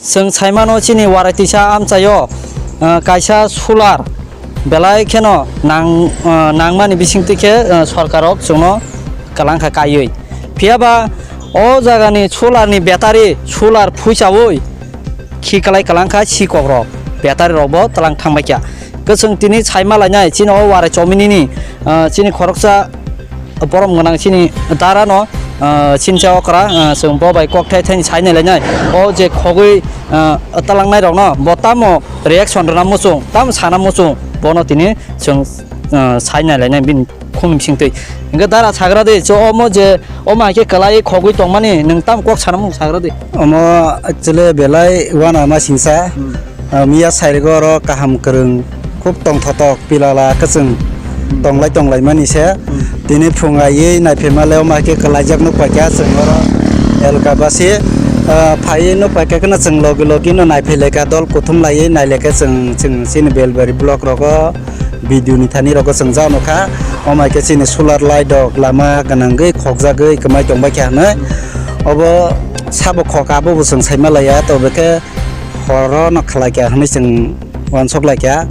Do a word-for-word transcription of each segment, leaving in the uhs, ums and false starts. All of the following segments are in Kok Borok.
Chwng saimano chini Warai Tisa amchaio, ah, kaisa solar belai kheno nang, ah, nangmani bisingtwi khe, ah, sorkarrok chwngno kwlangkha kaiwi. Phiyaba o jagani solarni battery, solar phuichaui khi kwlai kwlangkha sikokrok, battery rokbo twlang thangbaikha. Kwchwng tini saima lainai chini o Warai Chominini, ah, chini khoroksa borom gwnang chini darano, ah, chini cha okra, ah, chwng bo bai kok thai thai sai nai lainai. O je khogwi, ah, talangnai rokno bo tamo reaction rwna muchung, tamo sana muchung, bono tini chwng, ah, sai nai lainai bini khum bisingtwi. Hingke dara sagra de, cho omo je, omo hai khe kwlai khogwi tongmani, nwng tamo kok sana mung sagra de. Omo actually belai uanama singsa. Hmm. Ah, miya sairigo oro kaham kwrwng, khub tongthotok, pilala kwchwng tonglai tonglaimani se. Hmm. Tini phung aiwi naiphaima le omo hai khe kwlaijak nuk paikha chwng oro elka basi. Ah, phaiwi nuk paikha kheno chwng logi logi no naiphailaikha, dol kuthum laiwi nailaikha chwng, chwng chini Belbari block rogo. Video ni thani rogo chwng jak nukha, omo hai khe chini solar light rok lama gwnangwi khokjagwi kwmai tongbaikha hinwi. Obo sabo khok abo bo chwng saima laiya, tobe khe horo no khlaikha hinwi chwng uansuk laikha.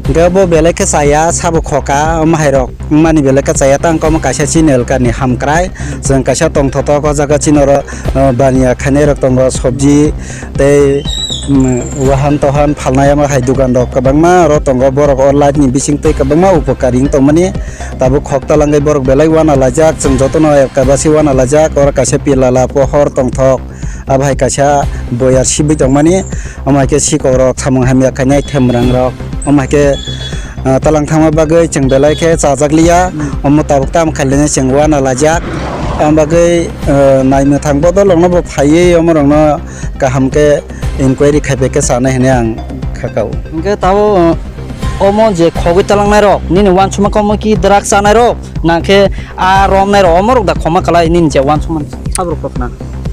Hwnkhe bo belai khe chaya, sabo khoka, omo hai rok wngmani belai khe chaya, tang omo kaisa chini elka ni hamkrai, chwng kaisa tongthotok o jaga chini oro, ah, baniya khainai rok tongo, sobji tei, mm, wahan tohan phalnai omo hai dukan rok kwbangma oro tongo, borok o light ni bisingtwi kwbangma upokari wng tongmani, tabuk khok talangwi borok belai uanalaijak, chwng jotono elka basi uanalaijak, oro kaisa pilala pohor tongthok, abo hai kaisa boyar sibwi tongmani, omo hai khe sikokrok samung hamya khainai themrangrok, omo hai khe, ah, talang thangma bagwi chwng belai khe chajak liya, hmm, omo tabuk tamo khailani chwng uanalaijak, aboni bagwi, ah, naimwthang bodol rokno bo phaiwi omo rokno kaham khe enquiry khaipai khe chanai hinwi ang kha kao. Hwnkhe tabuk, ah, omo je khogwi talangnai rok, nini uansukma omo ki drugs chanai rok, na khe a romnai rok, omo rok da khoma kwlai nini je uansukmani sabrok rok na?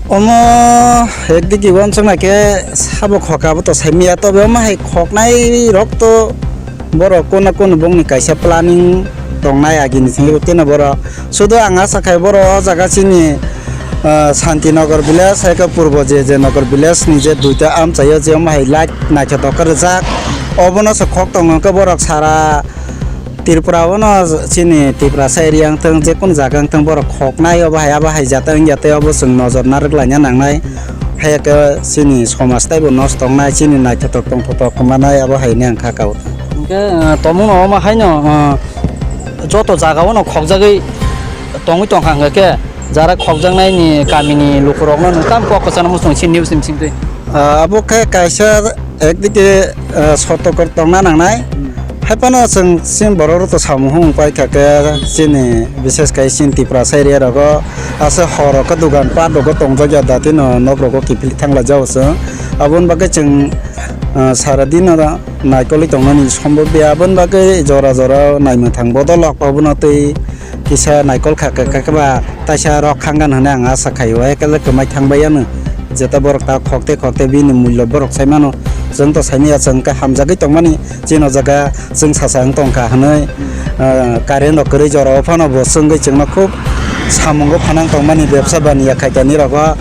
Omo ekdigi uansuknai khe sabo khoka bo to saimaya, tobe omo hai khoknai rok to borok kono kono bongni kaisa planning tongnai agini simi teno borok. Sudu ang asa khai borok o jaga chini, ah, Santinagar village, hai khe Purbo J J Nagar village ni je duita amchaio je omo hai light naithotok khe rijak, obono se khok tongo hwnkhe borok sara Tripura o no chini Tiprasa area wngthung, jekunu jaga wngthung, borok khoknai, obo hai abo hai jata wngya tei obo chwng nojor narwk laina nangnai. Haiya khe chini somaj taibo nosto wngnai, chini naithotok tongthotok kwmanai, abo hai hwnwi ang kha kao. Hwnkhe, ah, tongmungno omo haino, ah, joto jaga o no khokjagwi tongwi tongkha hwnkhe, jara khokjaknaini kamini lukurokno nwng tamo kok kwchangma muchung si news ni bisingtwi? Ah, abo khe kaisa ekdike, ah, sotokor tongna nangnai. Hmm. Haiphano chwng chini borok rok to samung hung pai kha khe chini, bishes khai chini Tiprasa area rogo aswk hor rok khe dugan pat rogo tongjak ya da tino nok rogo kiphilwi thanglaijak chwng. Aboni bagwi chwng, ah, sara dino naikolwi tongnani sombob ya. Aboni bagwi jora jora naimwthang bodol rok obono twi kisa naikol kha, kha, kha, kha ba taisa rok khangan hwnwi ang asa khaio, ekele kwmai thangbai ano. Jeta borok ta khokte khokte bini mullo borok sai mano. Chwng to saimaya, chwng khe hamjagwi tongmani, chini o jaga chwng sacha wng tongkha hwnwi, ah, current rok kwrwi jora o phano bo chwngwi chwngno khub samungo phanang tongmani, bebsa baniya khaitani rogo.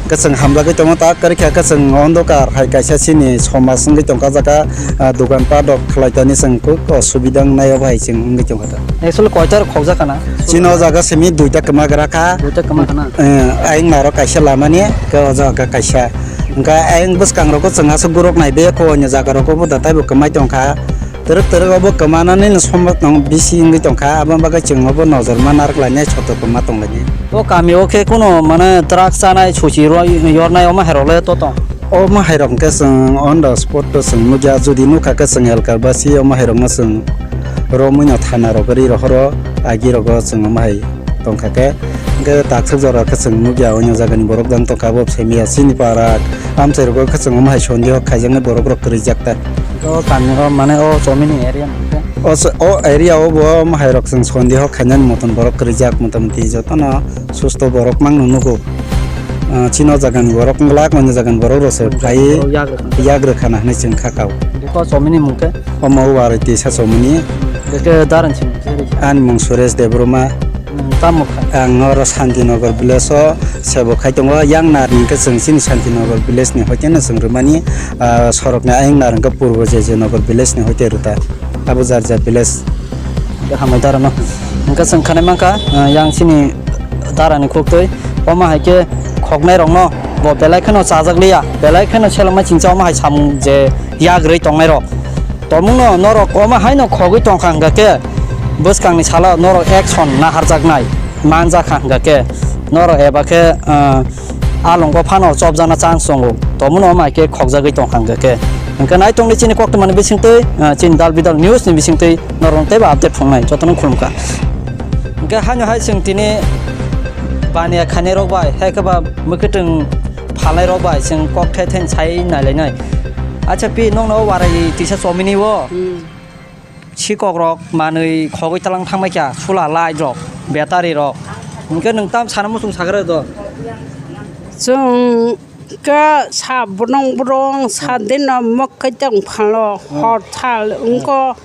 Kwchwng hamjagwi tongo, ta kwrwikha kwchwng ondokar hai kaisa chini somaj wngwi tongkha jaga, ah, dogan pat rok khlaitani chwng kuk osubida wngnai, obo hai chwng wngwi tongkha ta. Actually koita rok khokjak kana? Chini o jaga simi duita kwma gra kha. Duita kwma kana? Eh, ayang naro kaisa lamani, khe o jaga kaisa. Hwnkhe ayang bwskang rogo chwng aswk gurok nai be, kho onyo jaga rogo bo da taibo kwmai tongkha. Twrwk twrwk obo kwmanani no sombat no bisi wngwi tongkha, aboni bagwi chwng obo nojor ma narwk lainai, sotok ma tong lainai. O kami o khe kuno mane drugs chanai, suchi rw-, yornai omo hai rok le to tong? Omo hai rok hwnkhe chwng on the spot to chwng nukya, jodi nukha khe chwng elkar basi omo hai rok no chwng romwi no thana rok ri rohoro, agi rogo chwng omo hai tongkha khe. Hwnkhe takswk jora khe chwng nukya, oino jagani borok jang tongkha, bo semiya chini para amchai rogo khe chwng omo hai sondeho khaijaknai borok rok kwrwijak ta. O kami o mane o chomini area ni khe? O so-, o area o bo omo hai rok chwng sondeho khainani motom borok kwrwijak, motamoti jotono susto borok mangno nugo. Ah, chini o jagani borok wng glak, oino jagani borok rok se phai borok yak rwkha. Yak rwkha na hinwi chwng kha kao. Beko chomini mung khe? Omo o Warai Tisa chomini. Beke daran chini khe? Ani mung Suresh Debbarma. Hmm, Tamo kha? Ang oro Santinagar village o sebo khai tongo. Yang nar hwnkhe chwng chini Santinagar village ni hoite no chwng rwmani, ah, sorok ni ayang nar hwnkhe Purbo J J Nagar village ni hoite rwta. Abo jar jar village. Hamai dara no. Hwnkhe chwng khanai mankha, ah, yang chini dara ni khuktwi. Omo hai khe khoknai rok no bo belai kheno chajak liya. Belai kheno selengma chingcha omo hai samung je yagrwi tongnai rok. Tongmungno norok omo haino khogwi tongkha hwnkha khe, bwskangni salo norok action naharjaknai manjakha hwnkha khe, norok eba khe, ah, alongo phano chopjakna chance tongo. Tongmungno omo hai khe khokjagwi tongkha hwnkha khe. Hwnkhe nai tongdi chini koktwmani bisingtwi, ah, chini Dal Bidal News ni bisingtwi norokno teibo update phunuknai, jotono khulumkha. Hwnkhe haino hai chwng tini baniya khainai rok bai, hai khe ba mwkhwtwng phalnai rok bai chwng kok thai thai sai nai lainai. Acha pi, nokno warai tisa chomini o. Hmm. Sikok rok manwi khogwi talang thangbai kha, sula light rok, battery rok. Hwnkhe nwng tam sana muchung sagra do? Chwng khe sa bwnong bwnong sa dino mwkhwtwng phalo, hmm, hor thal wngkho,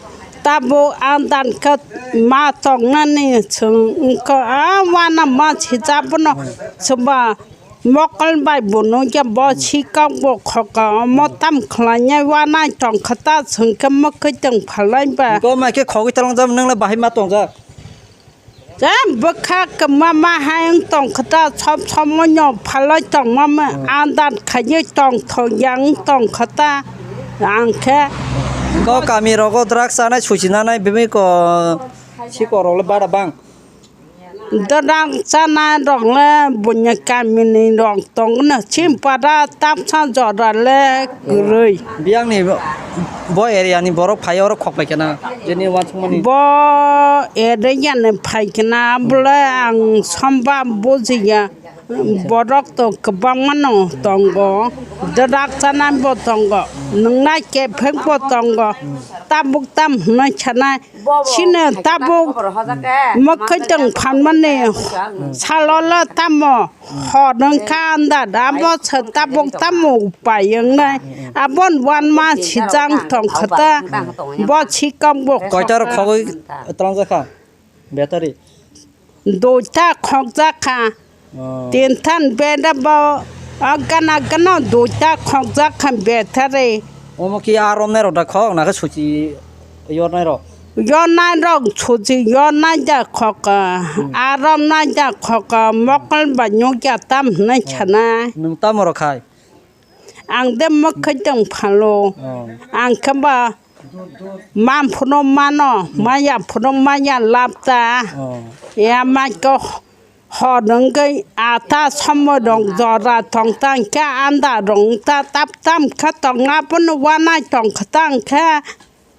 tabuk andan khe ma tongnani chwng wngkha, a wana ma sijak bono, hmm, soba. Mokol bai bo nukya bo, hmm, sikok bo khoka omo tam khlainai wanai tongkha ta chwngkhe mwkhwtwng phalai ba. Bo mai khe khogwi talangjak nwng le bahai ma tongjak. Je bwkha kwma ma hai wng tongkha ta sob somoino phalai tongma ma, hmm, andan khaiwi tongthok ya wng tongkha ta ang khe. Ko kami rogo drugs chanai suchi nanai bimi ko sikok rok le bara bang. Dwdang chana rok le buini kamini rok tongno, Simpara tapsa jora le kwrwi. Biyangni bo area ni borok phai oro khok pai khena, jeni uansukmani. Bo area ni phai khena, bole ang somba bujiya. Borok to kwbangma no tongo, dwdang chana bo tongo, nwngnai kephek bo tongo, tabuk tam hwnwi sanai. Chini tabuk mwkhwtwng phalmani salo le tamo hor wngkha anda da, bo se tabuk tamo upai wngnai. Aboni uanma sijak tongkha ta, bo sikok bo. Koita rok khogwi twlangjakha battery? Duita khokjakha. Oh. Tinthan beda bo, ah, gana gana duita khokjakha battery. Omo ki a romnai rok da khok, nakhe suchi yornai rok? Yornai rok suchi yornai da khok, hmm, a romnai da khok, mokol ba nukya tam hwnwi, oh, sanai. Nwng tamo rok khai? Ang de mwkhwtwng phalo. Oh. Ang khe ba man phano mano, hmm, maya phano maya labta. Oh. Ya mai ko hor wngwi ata somoi rok jora tongtang khe anda rok ta tap tam khe tong abono wanai tongkha tang khe.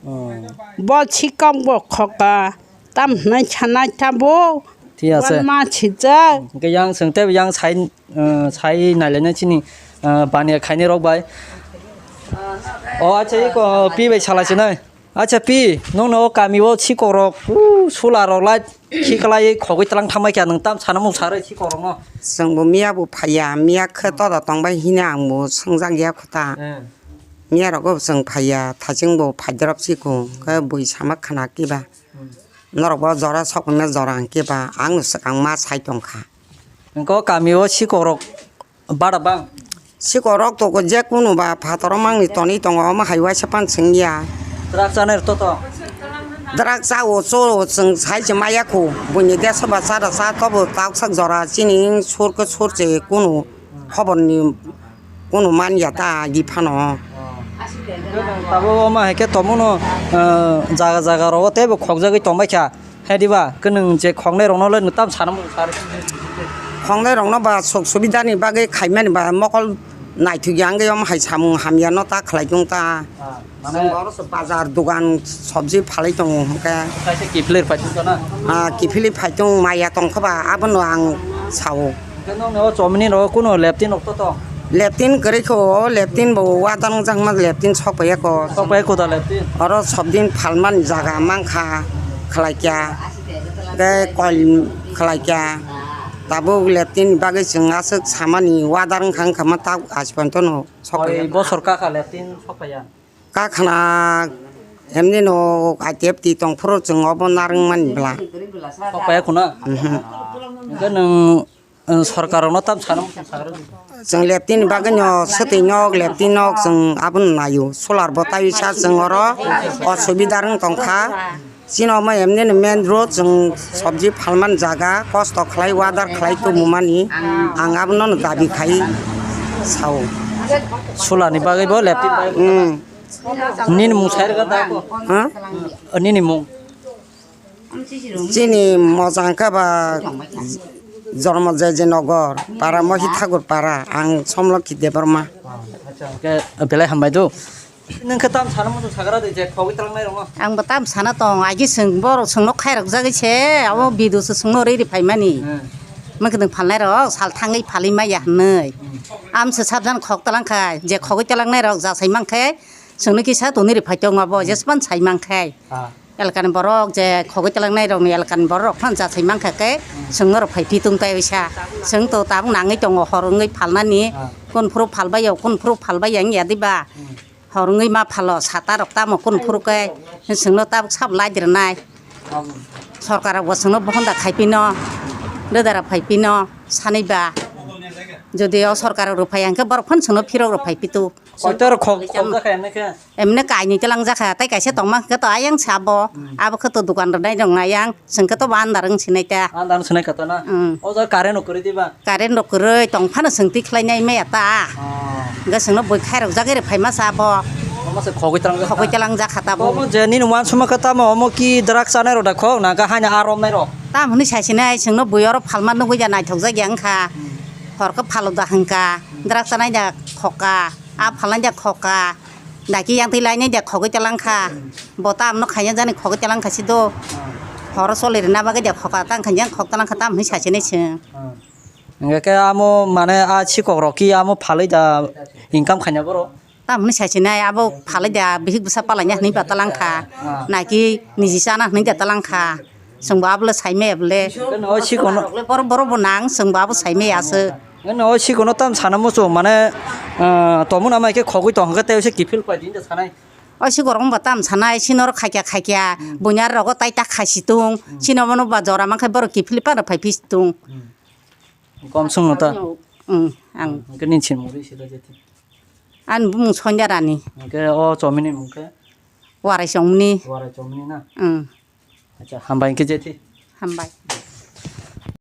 Oh. Bo sikok bo khoka tam hwnwi sanai tabuk. Thik ase. Wanma sijak. Hwnkhe yang chwng tei yang sai, uh, sai nailainai chini, uh, baniya khainai rok bai. O acha iko pi bai salai sinai. Acha pi, nokno o kami o sikok rok, uh, sula rok light khiklai khogwi tlang thambai kha, nwng tam sana mung sarwi sikok rokno. Chwng bo miya bo phaiya, miya khe toda tongbai hini ang bo swngjak ya kho ta. Eh. Miya rogo chwng phaiya, thaching bo phaidorop siko, khe bui sama khna kiba. Hmm. Norok bo jora sok manya jora hwnkhe ba ang no swkang ma sai tongkha. Hwnkhe o kami o sikok rok bara bang? Sikok rok to je kunu ba phataro mangni tonwi tongo, omo hai uaisa pan chwngya. Drugs chanai rok to to? Drugs cha o cho o chwng sai se maya khu, buini desa ba cha da cha tobo taksak jora chini sur khe sur che kunu. Hoborni kunu man ya ta agi phano. Tabuk omo hai khe tongmano, ah, jaga jaga rogo teibo khokjagwi tongbai kha. Hai diba, kwnwng je khoknai rokno le nwng tam sana muchung sari. Khoknai rokno ba suk subida ni bagwi khaimani ba mokol naithok ya wngwi omo hai samung hamya no ta khlai tong ta. Ah. Mane chwng oro se bazar dogan sobji phalwi tongo hwnkhe. Kaisa kiphilwi phai tongkha na? Ah, kiphilwi phai tong maya tongkha ba, abono ang sao. Hwnkhe nokni o chomini rogo kuno leptin rok to tong? Leptin kwrwi kho, o leptin bo wadan wngjakma leptin sok paiya kho. Sok paiya kho da leptin? Oro sobdin phalmani jaga mankha khlaikya, tei koil khlaikya. Tabuk leptin ni bagwi chwng aswk samani wadan wngkha, wngkha ma ta aji ponto no sok paiya. Koi bosor kakha leptin sok paiya? Kakhna Emni no I T F T tong phuru chwng obo narwng mani bla. Kok paya khuna? Mhm. Hwnkhe nwng, uh, sorkar rokno tam sana muchung sagra di. Chwng leptini bagwi no swtwi nok, leptini nok chwng abono naio. Solar bo taiwi sa chwng oro osubida rwng tongkha. Chini omo emni no main road chwng sobji phalmani jaga, kosto khlai, wadar khlai tongmani. Ang abono no dabi khai sao. Solar ni bagwi bo leptini bagwi. Hmm. Nini mung sai rwkha da? Ha? Nini mung? Chini mojang khe ba Jormo Jeje Nogor, para Mohi Thakur para, ang Somlokhi Debbarma. Acha, hwnkhe belai hambai do. Nwng khe tam sana muchung sagra di je khogwi twlangnai rokno? Ang bo tam sana tong, agi chwng borok chwngno khairok jagwi se, abo video se chwngno riri phaimani. Hmm. Mwkhwtwng phalnai rok sal thangwi phalwi maya hwnwi. Hmm. Am se sabjan khok twlang kha, je khogwi twlangnai rok jasai mankhe, chwngno kisa toni ri phai tongo abo, jespan sai mankhe. Ah. Elakani borok je khogwi twlangnai rokni elakani borok rok phano jasai mankha khe, hmm, chwng norok phai pi tung tai wisa. Chwng to tabuk nangwi tongo hor wngwi phalnani. Ah. Kun phuru phalbai ya, kun phuru phalbai ya wngya diba? Hmm. Hor wngwi ma phalo, sata rok tamo kun phuru khe, chwngno tabuk sabo lai rwnai. Hmm. Sorkar rok bo chwngno bohonda khai pino, rwda rok phai pino, sanwi ba. Jodi o sorkar rok rw phai ya hwnkhe borok phano chwngno phirok rw phai pitu. Koitor khok, khok jakha emne khe? Emne kainwi twlang jakha, tei kaisa tongma khe to ayang se abo. Hmm. Abo khe to dukan rwnai rok nai yang, chwng khe to bo andar wng sinai ta. Andar wng sinai kha to na? Hmm. O jaga current rok kwrwi diba? Current rok kwrwi tong phano chwng twi khlai nai maya ta. Oh. Hwnkhe chwngno bui khairok jagwi rw phaima se abo. Omo se khogwi twlang jakha? Khogwi twlang jakha ta bo. Omo je nini uansukma khe tamo omo ki drugs chanai rok da khok na khe haino aa romnai rok? Tam hwnwi sai sinai chwngno bui oro phalma nugwi da naithok jak ya wngkha. Hmm. Hor khe phalo da hwnkha. Drugs chanai da khoka. A phalnai da khoka, daki yang twi lainai da khogwi twlang kha. Bo ta amno khaina jani khogwi twlang kha si do. Horo choli rwna bagwi da khoka tang kha yang khok twlang kha tam hwnwi sasinai chwng. Hwnkhe khe amo mane a sikok rok ki amo phalwi da income khaina borok? Tam hwnwi sasinai abo phalwi da bihik bwsa palaina hwnwi ba twlang kha. Naki niji chana hwnwi da twlang kha. Chwngbo abole saimaya bole. Hwnkhe no o sikono. Borok, borok bo nang, chwngbo abo saimaya aswk. Hwnkhe no o sikono tam sana muchung, mane, ah, tomung nama khe khogwi tong hwnkhe tei se kiphil pai di hinda sanai. O sikorok wngba tam sanai, sino rok khaikya khaikya, hmm, buini aro rogo tai ta khai si tung, hmm, sino bono ba jora mankhe borok kiphil pano phai phi si tung. Hmm. Kom sung no ta? Hmm, ang. Hwnkhe nini sin mung ri sila jeti. Ani bumung Sonya Rani. Hwnkhe o chomini mung khe? Warai chomni. Warai chomni na? Hmm. Acha, hambai hwnkhe jethi. Hambai.